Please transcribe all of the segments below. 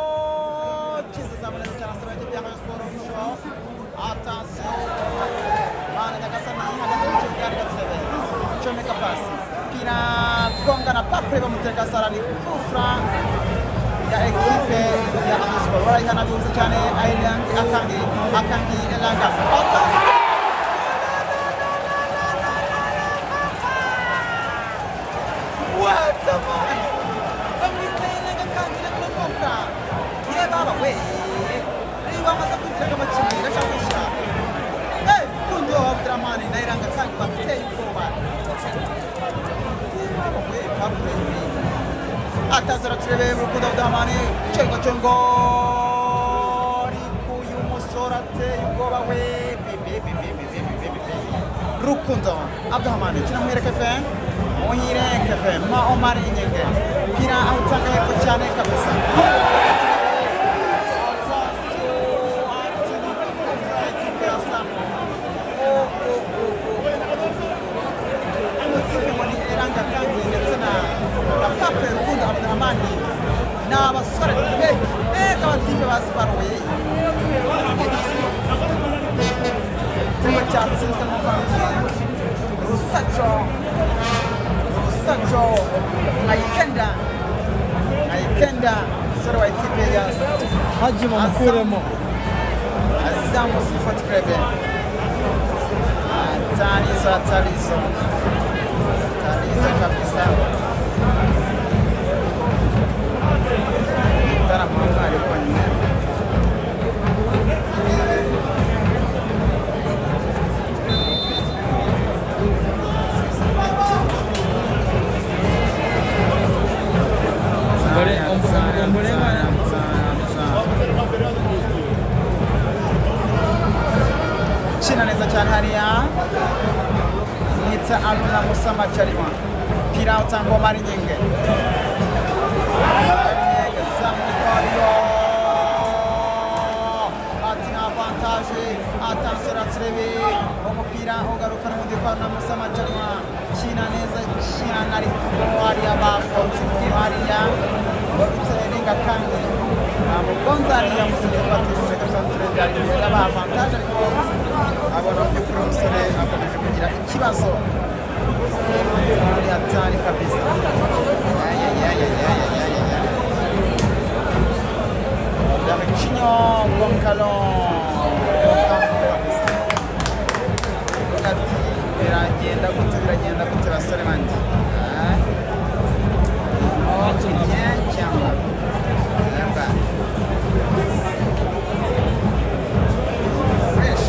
Attention, kizazamu neza cyane asaba ikipe ya Rayon Sports mwisho. Attention, Mana Nyagasani, hagati mu kibuga reka turebe. Comeka pasi, pira gonga na Papre, bamuteka sara, ni coup franc ya ekipe ya Rayon Sports. Barayihana byihuse cyane. Ailang Akangi, Akangi Elanga, attention. What a man! Bamwita Elanga Akangi na Papra. Ye baba we! Reba amaze kwinjira abakinnyi ndashaka kwishyura. Eh, kundi wa Abdurrahman na Elanga Akangi bateye ubwoba. Ye baba we, Papre we! Atazara turebe Rukundo Abdurrahman, cengo cengo, ariko uyu musore ateye ubwoba we. Bebe bebe bebe bebe bebe. Rukundo Abdurrahman kina Muhire Kefe, Muhire Kefe ma Omar Inyenge, pira awutanga hepfo cyane kabisa. Attention, ati ni coup franc ekipe ya Samu. Oh, oh, oh, oh. Umutipe ngo ni Eranga Kangi ndetse na Pape Rukundo Abdurrahman ni abasore pe, mbega abatipe bazibaruye. Igitego cyatsinzwe n'umuvandimwe Rusajo, Rusajo Ayikenda, Ayikenda, umusore wa ekipe ya Haji mukuremo. Azam Sport Club. Hatarizo, hatarizo, hatarizo kabisa. Mtaalamu wangu alikuwa nyuma. Ombolenga. Kina neza cyane hariya, nita Aruna Musa Majaliwa, pira utangwa Mari Nyenge. Nyenge zamukario, ati ni avantage. Attention, raturebe umupira ugaruka n'ubundi kwa Aruna Musa Majaliwa. Kina neza cyane, ariko hariya bafonze hariya biterenga kandi amugonza hariya musore batuje kabisa. Turebe ari ba avantage, ariko abona mu by'ukuri umusore akomeje kugira ikibazo muri hatari kabisa. Ayayayayayayayaya. Darkinho Goncalo kabisa. Ati biragenda gute, biragenda gute basore banjye? Ah. Bien cyangwa cyangwa fresh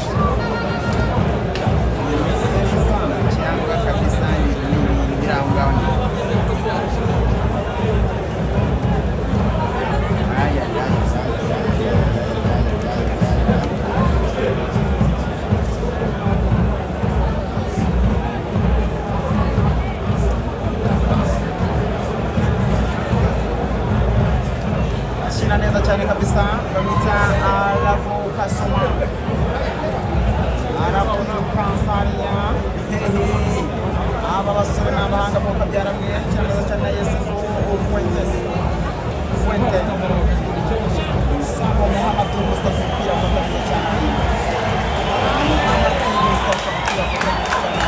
cyangwa kabisa ibintu ni ibintu biri aho ngaho nyine. Ay, ay, ay, ay, ay, ay, ay, ay, ay. Akina neza cyane kabisa, bamwita Alavu Kasoma, araputukansaria hehe. Aba basore ni abahanga mu kabyara mwe. Akina neza cyane na Yesufu Fuentes, Fuente Samo Muhammad Mustafa, umupira afata neza cyane. Muhammad Mustafa, umupira afata neza cyane.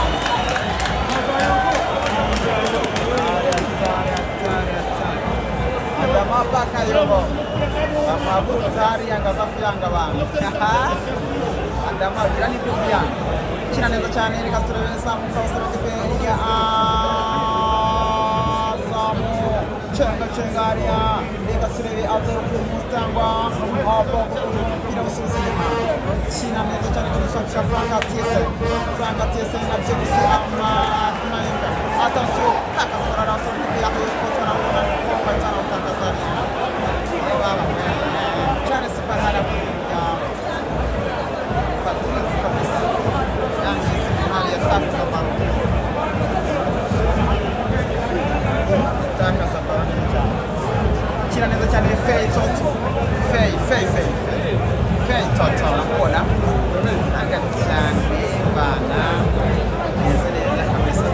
Hatari, hatari, hatari. Adama Bakayobo amabutari yanga azafuyanga abantu. Adama agira n'ibyo kuyanga. Kina neza cyane, reka turebe. Samu kabasaba kipe ya Azamu, cenga cenga hariya, reka turebe Abdul Mustangwa umupira usubiza inyuma. Kina neza cyane kushakisha Frank Atiese, Frank Atiese na James Ahmad Mayenga. Attention, akazakora rasoro kipe ya Rayon Sports, barabona konga cyane utakaza hariya. Charles Barara ya Patrick kabisa yangiza hali ya takaza ballon, takaza ballon neza cyane. Kina neza cyane Fey Toto, Fey, Fey, Fey, Fey, Fey Toto, uramubona aga cyane bana, neza neza kabisa.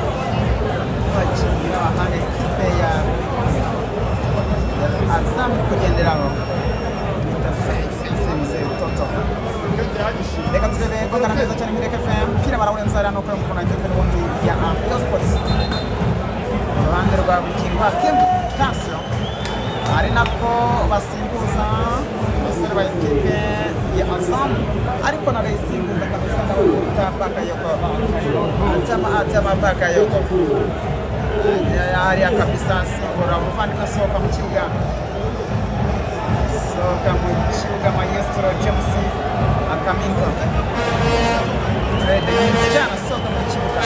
Abakinnyi b'abahanga, ekipe ya rwa Bugingo Hakim. Attention, ari nako basimbuza abasore ba ekipe ya Azam, ariko narayisimbuza kabisa ndabakubita Bakayoko, atama Bakayoko hariya kabisa, asimbura umuvandimwe asohoka mu kibuga, sohoka mu kibuga Maestro James Akaminko Trade cyane, asohoka mu kibuga.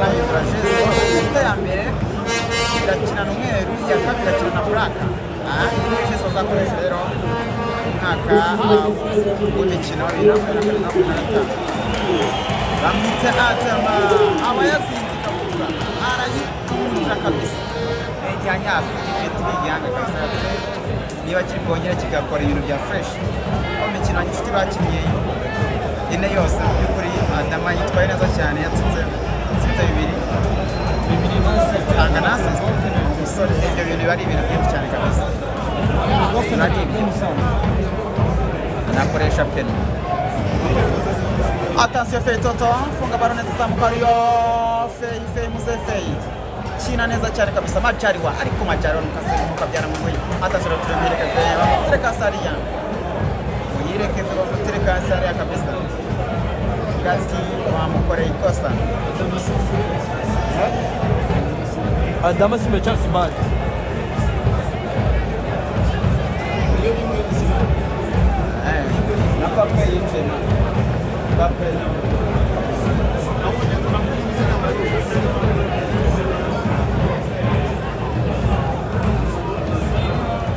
Bahindura jezi, ikarita ya mbere irakina umweru, iya kabiri irakina na black. Iyi ni jezi bazakoresha rero umwaka w'imikino 2025. Bamwita Atama, aba yazinze ikabutura arayikunja kabisa. Igihanyazo igipeti ni igihanga kabisa, niba kiri bwongere kigakora ibintu bya fresh. Aho imikino inshuti bakinnye ine yose, mu by'ukuri Adama yitwaye neza cyane, yatsinze 2 tanga na assist. Umusore, ibyo bintu biba ari ibintu byinshi cyane kabisa. Anakoresha peno. Attention, Fei Toto, funga baro neza, zamuka ariyo Fei, Fei Muze Fei. Kina neza cyane kabisa Majaliwa, ariko Majaliwa nukase mukabyara mu nguyu. Attention, turemere Fei, bamutereka sariya. Muyireke Fei, bamutereka sariya kabisa. Gati wamukoreye ikosa. Adama Simba Charles Bad. Na Pape yinjiye. Pape.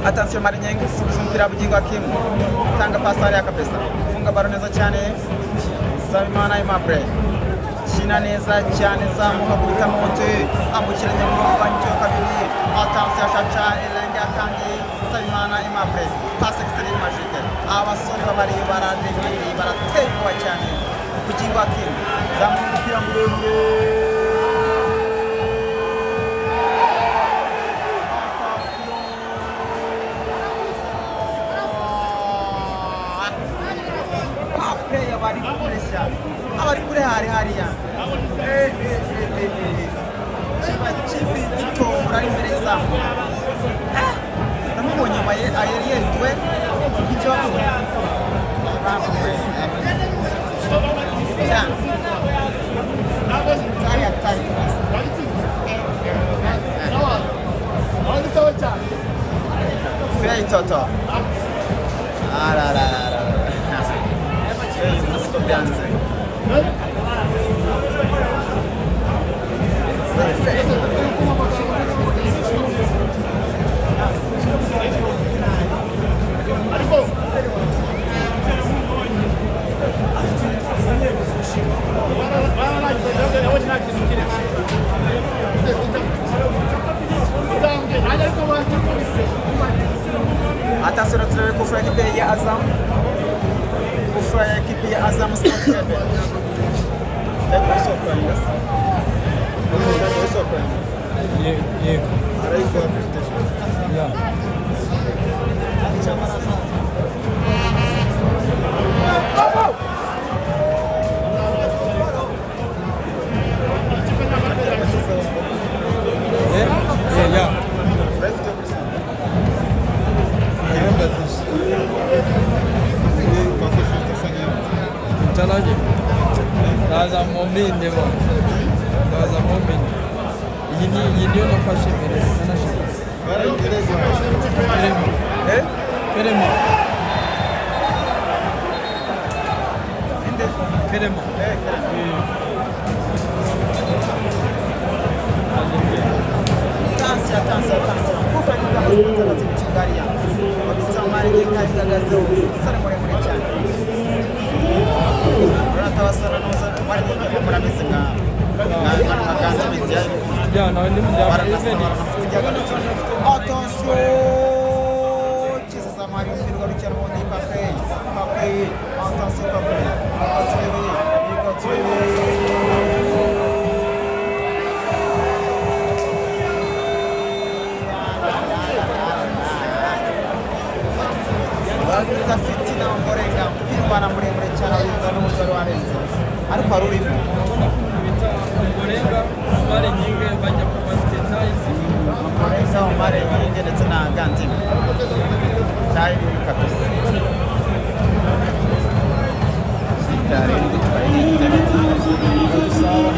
Attention, Marinyengo, subiza umupira Bugingo Hakim. Tanga pasi hariya kabisa. Funga baro neza cyane. Sabimana Aimable. Kina neza cyane, zamuka kubita monte. Ambukiranya umurongo wa kabiri. Attention, Shacha Elenge Akangi. Sabimana Aimable. Passe extérieure magique. Abasore b'abariyo bararemereye, barateye ubwoba cyane. Bugingo Hakim. Zamuka umupira muremure. Abari kureshya, abari kure hari hariya kiba kivi gitombora ari imbere y'izamu. Namubonye nyuma ye yari yetuwe icyo cyane atari atari. Fei Toto. Arararara. Byanze. Attention, turebe kufura ekipe ya Azam. Kufura ya ekipe ya Azam Sport Club. Yego. Ya. Ya. Challenge. Ndaza mu minde bo. Ndaza mu minde. Iyi niyo nafashe mbere nanashize. Keremo. Keremo. Attention, attention, attention. Kufra ni kama mtakatifu Chingaria. Wabita Mari Kayagazo. Sare muremure cyane. Uratabasana n'uza Mari murabizi nka nka media. Ya nawe ndi mu Attention! Kiza Mari umupira ugarukira n'ubundi Pape. Pape, attention Pape. Ikoturebe, ikoturebe. Bafite fitina Omborenga, umupira ubana muremure cyane, awurinda n'umusore warenze, ariko wari urimo. Ubona ko umuntu bita Omborenga, Omar Gning bajya bafite taille zimwe. Omborenga, Omar Gning ndetse na Gandini cyari bibi kabisa. Kitari gitwaye igitego. Sawa.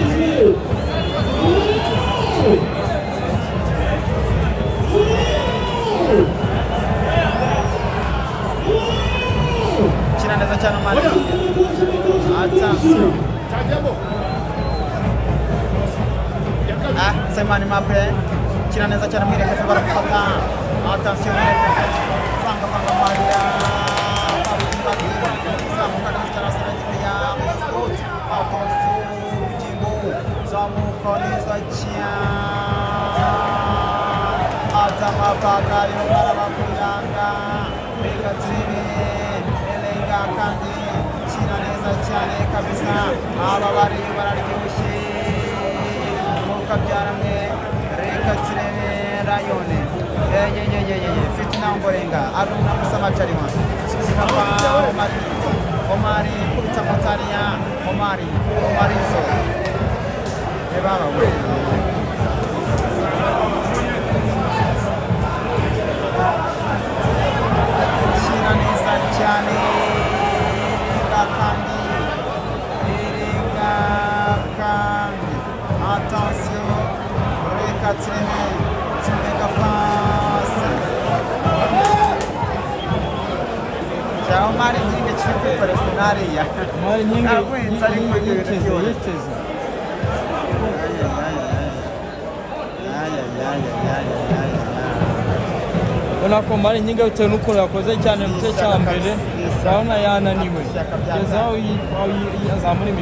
Kina neza cyane Omar Gning. Attention. Ah, Semani Maple kina neza cyane, mwereke baramufata. Attention, Franka Franka Maria zamuka neza cyane, asaba ikipe ya Rayon Sports. Attention, Bugingo zamuka neza cyane, Adama Bagayo barabakuyanga. Reka turebe Elenga kandi kina neza cyane kabisa. Aba bari bararyoshye mukabyara mwe. Reka turebe Rayone yeyeyeyeye Fitina Omborenga, Aruna Musa Majaliwa, Suzima kwa Omari, Omari kubita Montania, Omari, Omarizo ebaba we. Kina neza cyane Elenga kandi, Elenga kandi. Attention, reka turebe tumeka pasi cya Omar Gning kiri kwikoreshwa n'ariya. Omar Gning Ntabwo ari kugira ibintu yiteze byose. Yiteze. Ay, ay, ay, ay. Ay, ay, ay, ay, ay, ay. Ubona ko Omar Gning bitewe n'ukuntu yakoze cyane mu gice cya mbere, urabona yananiwe kugeza aho azamura imipira.